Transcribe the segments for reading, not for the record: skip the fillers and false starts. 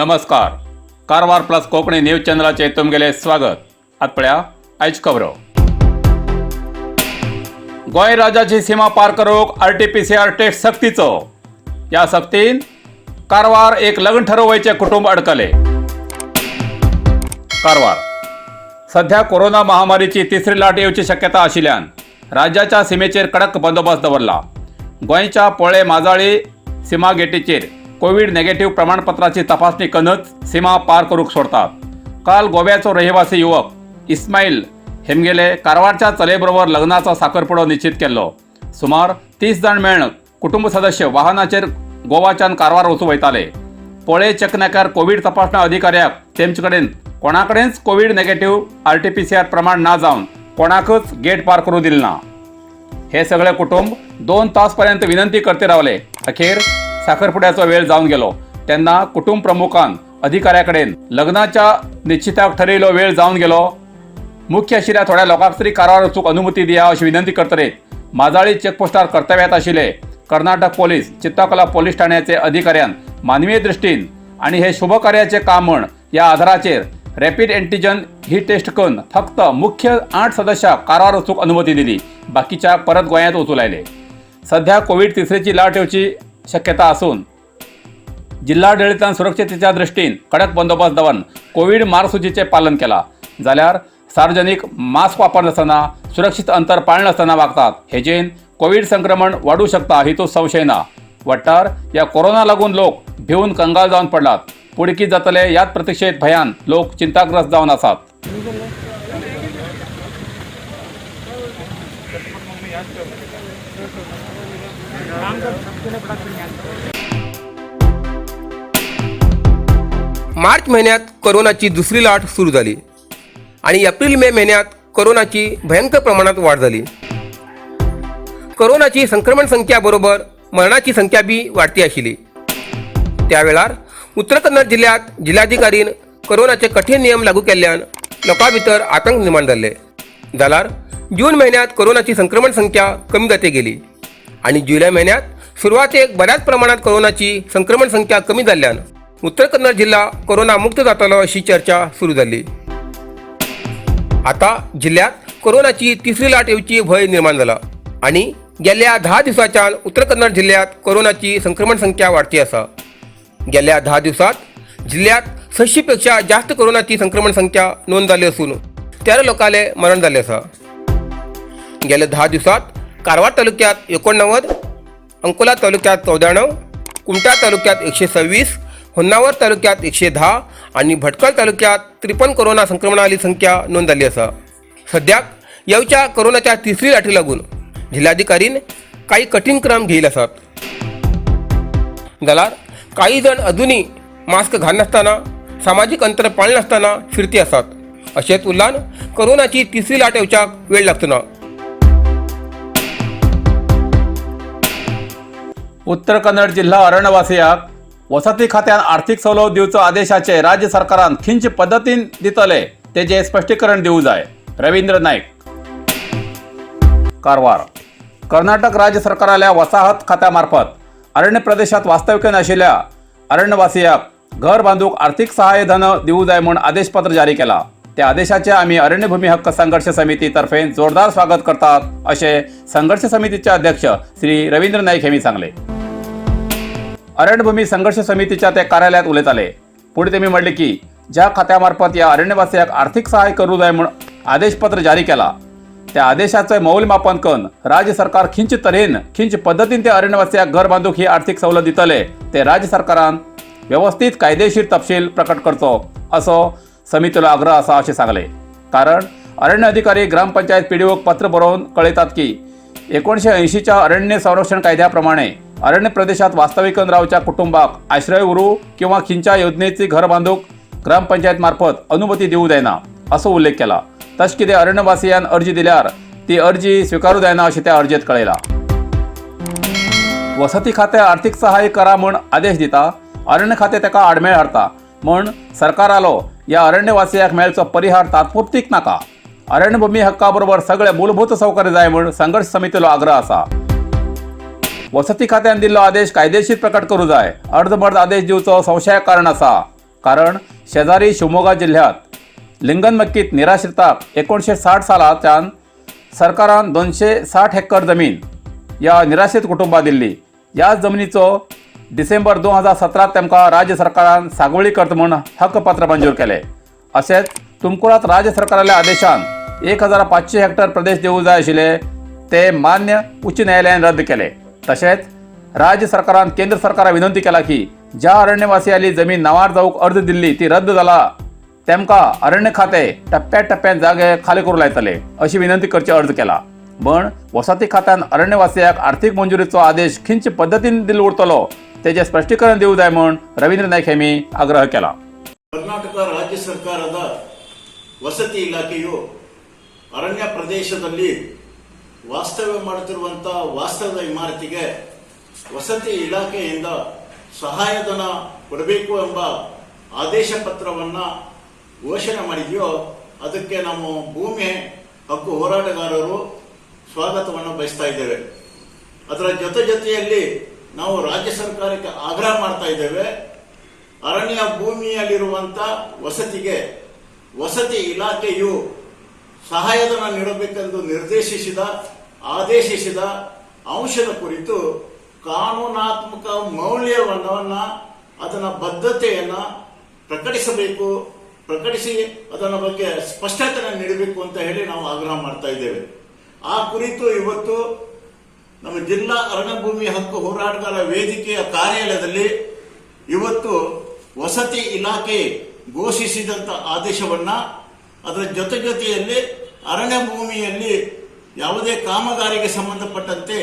नमस्कार, Karwar plus Konkani news चॅनलाचेर तुमगेलें स्वागत. आतां पळया आयज खबरो. गोंय राज्याची सीमा पार करूंक आरटीपीसीआर टेस्ट सक्तीचो. ह्या सक्तीन कारवार एक लग्न ठरोवपाचें कुटुंब अडकले. कारवार सध्या कोरोना महामारीची तिसरी लाट येवची शक्यता आशिल्ल्यान राज्याच्या सीमेचेर कडक बंदोबस्त दवरला. गोंयच्या पोळे माजाळी सीमा गेटीचेर कोवीड नेगेटिव्ह प्रमाणपत्राची तपासणी करूनच सीमा पार करूंक सोडतात. काल गोव्याचो रहिवासी युवक इस्माईल हेमगेले कारवारच्या चलये बरोबर लग्नाचो साखरपुडो निश्चित केल्लो. सुमार 30 जाण मेळून कुटुंब सदस्य वाहनाचेर गोवाच्यान कारवार वचूं वयताले. पोळे चेकनाक्यार कोवीड तपासणा अधिकाऱ्याक तेमचे कडेन कोणाकडेनच कोवीड नेगेटिव्ह आरटीपीसीआर प्रमाण ना जावन कोणाकच गेट पार करूं दिलें ना. हे सगळे कुटुंब 2 तास पर्यंत विनंती करते रावले. अखेर साखरपुड्याचो वेळ जावन गेलो तेन्ना कुटुंब प्रमुखान अधिकाऱ्या कडेन लग्नाच्या निश्चिताक ठरयिल्लो वेळ जावन गेलो, मुख्य आशिल्ल्या थोड्या लोकांक तरी कारवार वचूंक अनुमती दिया अशी विनंती करतरेत माजाळी चेकपोस्टार कर्तव्यात आशिल्ले कर्नाटक पोलीस चित्ताकोला पोलीस ठाण्याचे अधिकाऱ्यान मानवीय दृश्टीन आणि हे शुभ कार्याचे काम म्हण ह्या आधाराचेर रॅपीड अँटीजन ही टेस्ट करून फक्त मुख्य 8 सदस्यांक कारवार वचूंक अनुमती दिली. बाकीच्या परत गोंयांत वचूं लायले. सध्या कोवीड तिसरेची लाट येवची शक्यता आसून जिल्हाडळितान सुरक्षतेच्या दृश्टीन कडक बंदोबस्त दवरून कोवीड मार्गसूचीचें पालन केलां जाल्यार सार्वजनीक मास्क वापरनासतना, सुरक्षीत अंतर पाळनासतना वागतात हेजेन कोवीड संक्रमण वाडूं शकता हितूंत संशय ना. वट्टार ह्या कोरोना लागून लोक भिवन कंगाल जावन पडलात. फुडें कितें जातलें ह्याच प्रतिक्षेत भंयान लोक चिंताग्रस्त जावन आसात. मार्च महिन्यात कोरोनाची दुसरी लाट सुरू झाली आणि एप्रिल मे महिन्यात कोरोनाची भयंकर प्रमाणात वाढ झाली. कोरोनाची संक्रमण संख्या बरोबर मरणाची संख्या बी वाढती आशिल्ली. त्या वेळार उत्तर कन्नड जिल्ह्यात जिल्हाधिकारीन कोरोनाचे कठीण नियम लागू केल्ल्यान लोकां भितर आतंक निर्माण जाल्ले. जाल्यार जून म्हयन्यात कोरोनाची संक्रमण संख्या कमी जाते गेली आणि जुलय म्हयन्यात सुरवातेक बऱ्याच प्रमाणात कोरोनाची संक्रमण संख्या कमी जाल्ल्यान उत्तर कन्नड जिल्हा कोरोना मुक्त जातलो अशी चर्चा सुरू जाल्ली. आता जिल्ह्यात कोरोनाची तिसरी लाट येवची भंय निर्माण जाला आणि गेल्या 10 दिवसाच्यान उत्तर कन्नड जिल्ह्यात कोरोनाची संक्रमण संख्या वाढती आसा. गेल्या 10 दिवसात जिल्ह्यात 600 पेक्षा जास्त कोरोनाची संक्रमण संख्या नोंद जाली असून 13 लोकांले मरण जाल्लें आसा. गेल्या 10 दिवसात कारवार तालुक्यात 89, अंकोला तालुक्यात 94, कुमठा तालुक्यात 126, होन्नावर तालुक्यात 110 आणि भटकळ तालुक्यात 53 कोरोना संक्रमणाली संख्या नोंद झाली आसा. सद्याक येवच्या कोरोनाच्या तिसरी लाटी लागून जिल्हाधिकारीन काही कठीण क्रम घेईल आसात. जाल्यार काही जण अजूनही मास्क घालनासतना, सामाजीक अंतर पाळनासतना फिरती आसात. अशेंच उरल्यान कोरोनाची तिसरी लाट येवच्याक वेळ लागचो ना. उत्तर कन्नड जिल्हा अरण्यवासियाक वसती खात्यान आर्थिक सवलत दिवचो आदेशाचे राज्य सरकारान खंयचे पद्दतीन दितले तेजें स्पश्टीकरण दिवं जाय. रवींद्र नायक, कारवार. कर्नाटक राज्य सरकाराल्या वसाहत खात्यामार्फत अरण्य प्रदेशात वास्तव्य नाशिल्ल्या अरण्यवासियाक घर बांदूक आर्थिक सहाय्य धन दिवू जाय म्हूण आदेशपत्र जारी केला. त्या आदेशाचे आमी अरण्यभूमी हक्क संघर्ष समिती तर्फे जोरदार स्वागत करतात अशें संघर्ष समितीचे अध्यक्ष श्री रवींद्र नाईक हेमी सांगले. अरण्यभूमी संघर्ष समितीच्या ते कार्यालयात उलयताले. फुडें तेमी म्हणलें की ज्या खात्यामार्फत ह्या अरण्यवासियाक आर्थिक सहाय्य करूं जाय म्हूण आदेशपत्र जारी केला त्या आदेशाचें मौल्यमापन करून राज्य सरकार खंयचे तरेन खंयचे पद्दतीन त्या अरण्यवासियाक घर बांदूक ही आर्थिक सवलत दितले ते राज्य सरकारान व्यवस्थीत कायदेशीर तपशील प्रकट करचो असो समितीलो आग्रह आसा अशें सांगलें. कारण अरण्य अधिकारी ग्रामपंचायत पीडीओक पत्र बरोवन कळयतात की 1980च्या अरण्य संरक्षण कायद्या प्रमाणे अरण्य प्रदेशात वास्तविकन रावच्या कुटुंबाक आश्रय उरूं किंवा खंयच्या योजनेची घर बांदूक ग्रामपंचायत मार्फत अनुमती दिवं जायना असो उल्लेख केला. तशें कितें अरण्यवासियान अर्जी दिल्यार ती अर्जी स्विकारूं जायना अशें त्या अर्जेत कळयलां. वसती खातें आर्थिक सहाय्य करा म्हूण आदेश दिता, अरण्य खातें ताका आडमेळ हाडटा म्हूण सरकारालो ह्या अरण्यवासियाक मेळचो परिहार तात्पुरतीक नाका. अरण्यभूमी हक्का बरोबर सगळे मूलभूत सौकर्य जाय म्हूण संघर्ष समितीलो आग्रह आसा. वसती खात्यान दिल्लो आदेश कायदेशीर प्रकट करूं जाय. अर्दमर्द आदेश दिवचो संशयाक कारण आसा. कारण शेजारी शिवमोगा जिल्ह्यात लिंगनमक्कीत निराश्रिताक 1960 सालाच्यान सरकारान 260 हेक्टर जमीन ह्या निराश्रीत कुटुंबाक दिल्ली. ह्याच जमनीचो डिसेंबर 2017 तेमकां राज्य सरकारान सागवळी करता म्हूण हक्कपत्र मंजूर केले. अशेंच तुमकूरात राज्य सरकाराल्या आदेशान 1500 हेक्टर प्रदेश दिवंक जाय आशिल्ले ते मान्य उच्च न्यायालयान रद्द केले. तशेंच राज्य सरकारान केंद्र सरकाराक विनंती केला की ज्या अरण्यवासियांली जमीन नांवार जावंक अर्ज दिल्ली ती रद्द जाला तेमकां अरण्य खाते टप्प्या टप्प्यान जागे खाली करूंक लायतले अशी विनंती करचे अर्ज केला. पण वसाहती खात्यान अरण्यवासियाक आर्थिक मंजुरीचो आदेश खंयचे पद्दतीन दिल्लो उरतलो तेजें स्पश्टीकरण दिवंक जाय म्हूण रवींद्र नायक हेमी आग्रह केला. ಕರ್ನಾಟಕ ರಾಜ್ಯ ಸರ್ಕಾರದ ವಸತಿ ಇಲಾಖೆಯು ಅರಣ್ಯ ಪ್ರದೇಶದಲ್ಲಿ ವಾಸ್ತವ್ಯ ಮಾಡುತ್ತಿರುವಂತಹ ವಾಸ್ತವ್ಯದ ಇಮಾರತಿಗೆ ವಸತಿ ಇಲಾಖೆಯಿಂದ ಸಹಾಯಧನ ಕೊಡಬೇಕು ಎಂಬ ಆದೇಶ ಪತ್ರವನ್ನ ಘೋಷಣೆ ಮಾಡಿದೆಯೋ ಅದಕ್ಕೆ ನಾವು ಭೂಮಿ ಹಕ್ಕು ಹೋರಾಟಗಾರರು ಸ್ವಾಗತವನ್ನು ಬಯಸ್ತಾ ಇದ್ದೇವೆ. ಅದರ ಜೊತೆ ಜೊತೆಯಲ್ಲಿ ನಾವು ರಾಜ್ಯ ಸರ್ಕಾರಕ್ಕೆ ಆಗ್ರಹ ಮಾಡ್ತಾ ಇದ್ದೇವೆ, ಅರಣ್ಯ ಭೂಮಿಯಲ್ಲಿರುವಂತ ವಸತಿಗೆ ವಸತಿ ಇಲಾಖೆಯು ಸಹಾಯಧನ ನೀಡಬೇಕೆಂದು ನಿರ್ದೇಶಿಸಿದ ಆದೇಶಿಸಿದ ಅಂಶದ ಕುರಿತು ಕಾನೂನಾತ್ಮಕ ಮೌಲ್ಯವನ್ನ ಅದರ ಬದ್ಧತೆಯನ್ನ ಪ್ರಕಟಿಸಬೇಕು. ಪ್ರಕಟಿಸಿ ಅದರ ಬಗ್ಗೆ ಸ್ಪಷ್ಟತೆಯನ್ನು ನೀಡಬೇಕು ಅಂತ ಹೇಳಿ ನಾವು ಆಗ್ರಹ ಮಾಡ್ತಾ ಇದ್ದೇವೆ. ಆ ಕುರಿತು ಇವತ್ತು ನಮ್ಮ ಜಿಲ್ಲಾ ಅರಣ್ಯ ಭೂಮಿ ಹಕ್ಕು ಹೋರಾಟಗಾರ ವೇದಿಕೆಯ ಕಾರ್ಯಾಲಯದಲ್ಲಿ ಇವತ್ತು ವಸತಿ ಇಲಾಖೆ ಘೋಷಿಸಿದಂತ ಆದೇಶವನ್ನ, ಅದರ ಜೊತೆ ಜೊತೆಯಲ್ಲಿ ಅರಣ್ಯ ಭೂಮಿಯಲ್ಲಿ ಯಾವುದೇ ಕಾಮಗಾರಿಗೆ ಸಂಬಂಧಪಟ್ಟಂತೆ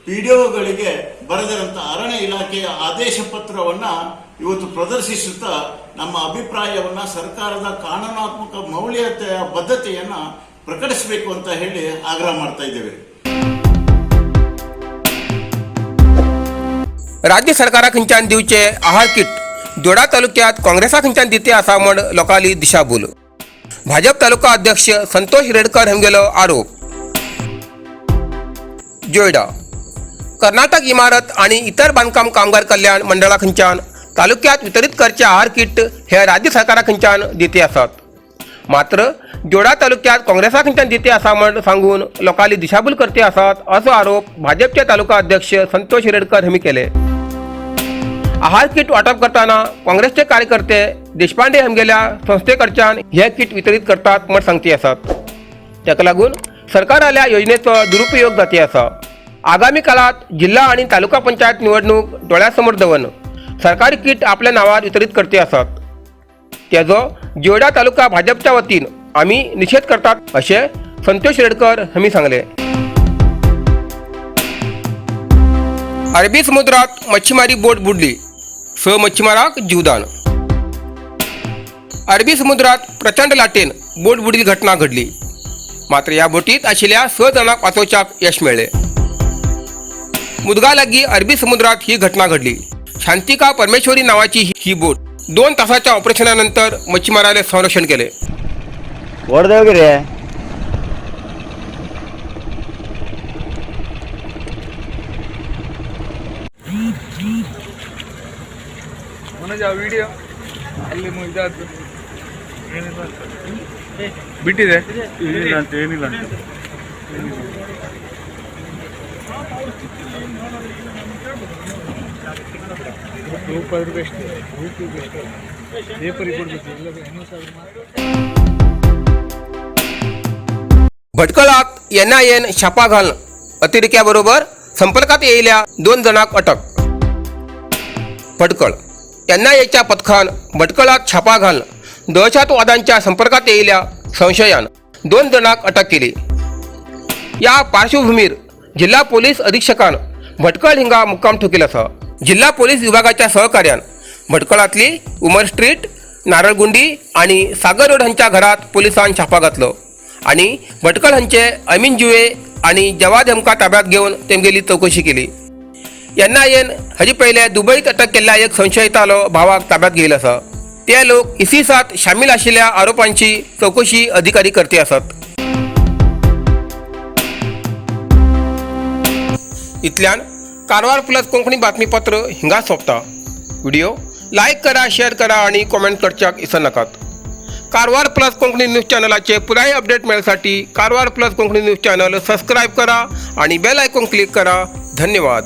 ಪಿಡಿಒಗಳಿಗೆ ಬರೆದಿರಂತ ಅರಣ್ಯ ಇಲಾಖೆಯ ಆದೇಶ ಪತ್ರವನ್ನ ಇವತ್ತು ಪ್ರದರ್ಶಿಸುತ್ತಾ ನಮ್ಮ ಅಭಿಪ್ರಾಯವನ್ನ, ಸರ್ಕಾರದ ಕಾನೂನಾತ್ಮಕ ಮೌಲ್ಯತೆಯ ಬದ್ಧತೆಯನ್ನ ಪ್ರಕಟಿಸಬೇಕು ಅಂತ ಹೇಳಿ ಆಗ್ರಹ ಮಾಡ್ತಾ ಇದ್ದೇವೆ. राज्य सरकारा खंयच्यान दिवचे आहार किट जोडा तालुक्यात काँग्रेसा खंयच्यान दिते आसा म्हण लोकांली दिशाभूल. भाजप तालुका अध्यक्ष संतोष रेडकर हांगेलो आरोप. जोयडा कर्नाटक इमारत आणि इतर बांधकाम कामगार कल्याण मंडळा खंयच्यान तालुक्यात वितरित करचे आहार किट हे राज्य सरकारा खंयच्यान दिते आसात, मात्र जोडा तालुक्यात काँग्रेसा खंयच्यान दिते आसा म्हण सांगून लोकांली दिशाभूल करते आसात असो आरोप भाजपचे तालुका अध्यक्ष संतोष रेडकर हांणी केले. आहार किट वाटप करताना काँग्रेसचे कार्यकर्ते देशपांडे हांगेल्या संस्थेकडच्यान हे किट वितरीत करतात म्हण सांगती आसात. ताका लागून सरकाराल्या योजनेचो दुरुपयोग जाती आसा. आगामी काळात जिल्हा आणि तालुका पंचायत निवडणूक डोळ्यासमोर दवरून सरकारी किट आपल्या नावार वितरीत करते आसात, त्याचो जोडा तालुका भाजपच्या वतीन आम्ही निषेध करतात अशें संतोष रेडकर हांणी सांगले. अरबी समुद्रात मच्छीमारी बोट बुडली, 6 मच्छीमाराक जीवदान. अरबी समुद्रात प्रचंड लाटेन बोट बुडील घटना घडली, मात्र या बोटीत आशिल्ल्या 6 जाणांक वाचोवच्याक यश मेळ्ळें. मुदगा लागीं अरबी समुद्रात ही घटना घडली. शांतिका परमेश्वरी नावाची ही बोट 2 तासाच्या ऑपरेशनानंतर मच्छीमाराले संरक्षण केले. ಹೊಡೆದೋಗಿರಿ. ಮನೋಜ್, ಆ ವಿಡಿಯೋ ಅಲ್ಲಿ ಇದಾದ್ದು ಬಿಟ್ಟಿದೆ. ಏನಿಲ್ಲ ಅಂತ, ಏನಿಲ್ಲ ಅಂತ. ಗ್ರೂಪ್ ಆದ್ರೆ ಬೆಸ್ಟ್, ಗ್ರೂಪ್ ಬೆಸ್ಟ್, ಪೇಪರಿಗೆ ಕೊಡ್ಬೇಕು ಎಲ್ಲ ಇನ್ನೂ ಸಾವಿರ ಮಾತ್ರ. भटकळात एनआयएन छापा घालून अतिरेक्याबरोबर संपर्कात येयल्या 2 जणांक अटक. भटकळ एनआयएच्या पथकान भटकळात छापा घालून दहशतवाद्यांच्या संपर्कात येयल्या संशयान 2 जणांक अटक केली. या पार्श्वभूमीर जिल्हा पोलीस अधीक्षकान भटकळ हिंगा मुक्काम ठोकील आसा. जिल्हा पोलीस विभागाच्या सहकार्यान भटकळातली उमर स्ट्रीट, नारळगुंडी आणि सागर रोड हांच्या घरात पोलिसान छापा घातलो आणि भटकळ हांचे अमीन जुवे आणि जवाद हांकां ताब्यात घेवन तेमगेली चवकशी केली. एनआयएन हाजे पयले दुबईत अटक केल्ल्या एक संशयितालो भावाक ताब्यात घेयलो आसा. ते लोक इसिसात शामील आशिल्ल्या आरोपांची चवकशी अधिकारी करते आसात. इतल्यान कारवार प्लस कोंकणी बातमीपत्र हिंगा सोंपता. व्हिडिओ लायक करा, शेअर करा आणि कॉमेंट करच्याक इसरनाकात. कारवार प्लस कोंकणी न्यूज चॅनलाचे पुराय update मेळसाठी Karwar plus Konkani news channel subscribe करा आणि बेल आयकॉन क्लिक करा. धन्यवाद.